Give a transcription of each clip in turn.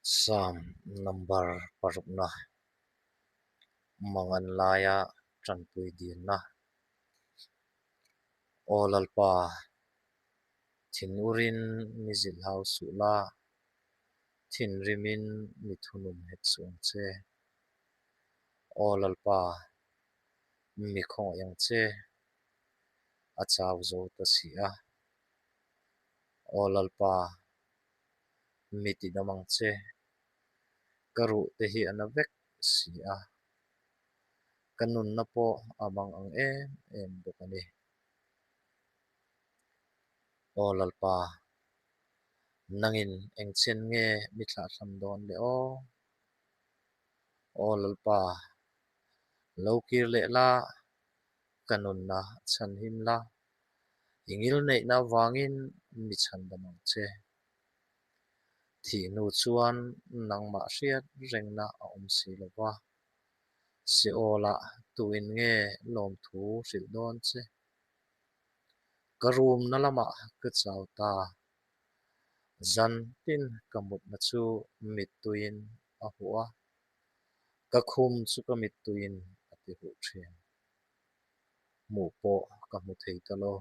Psalm number parukna Mangan laia tanpui dilna. Aw Lalpa, thinurin mi zilhau suh la, thinrimin mi thunun hek suh ang che. Aw Lalpa, mi khawngaih ang che, a chau zo ta si a. Aw Lalpa, mi tidam ang che, ka ruh te hi a na vek si a, ka nunna pawh a mang ang em em bawk a ni. Aw Lalpa, nangin engchen nge mi thlahthlam dawn le aw? Aw Lalpa, lo kir leh la, ka nunna chhanhim la, i ngilneihna avangin mi chhandam ang che. Thih hnu chuan nangmah hriat rengna a awm si lo va, Seolah tuin nge lawmthu hrilh dawn che? Ka rumna lamah ka chau ta. Zan tin ka mutna chu mittuiin a huh a, ka khum chu ka mittuiin a ti huh thin. Hmuh pawh ka hmu thei ta lo.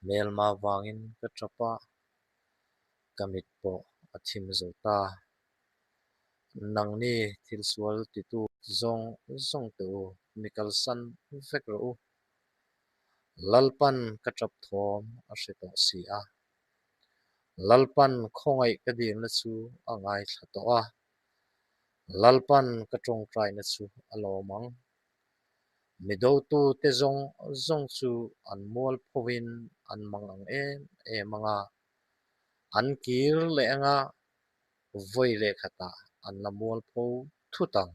Hmelma vangin ka tap a, ka mit pawh a thim zo ta. Nangni thil sual titu zawng zawng teh u, mi kalsan vek rawh u. Lalpan ka tap thawm a hre tawh si a. Lalpan khawngaih ka dilna chu a ngaithla tawh a. Lalpan ka tawngtaina chu a lawm ang. Mi dotute zawng zawng chu an mual phovin an mang ang em em ang a, an kir leh ang a, vawi leh khatah an la mual pho thut ang.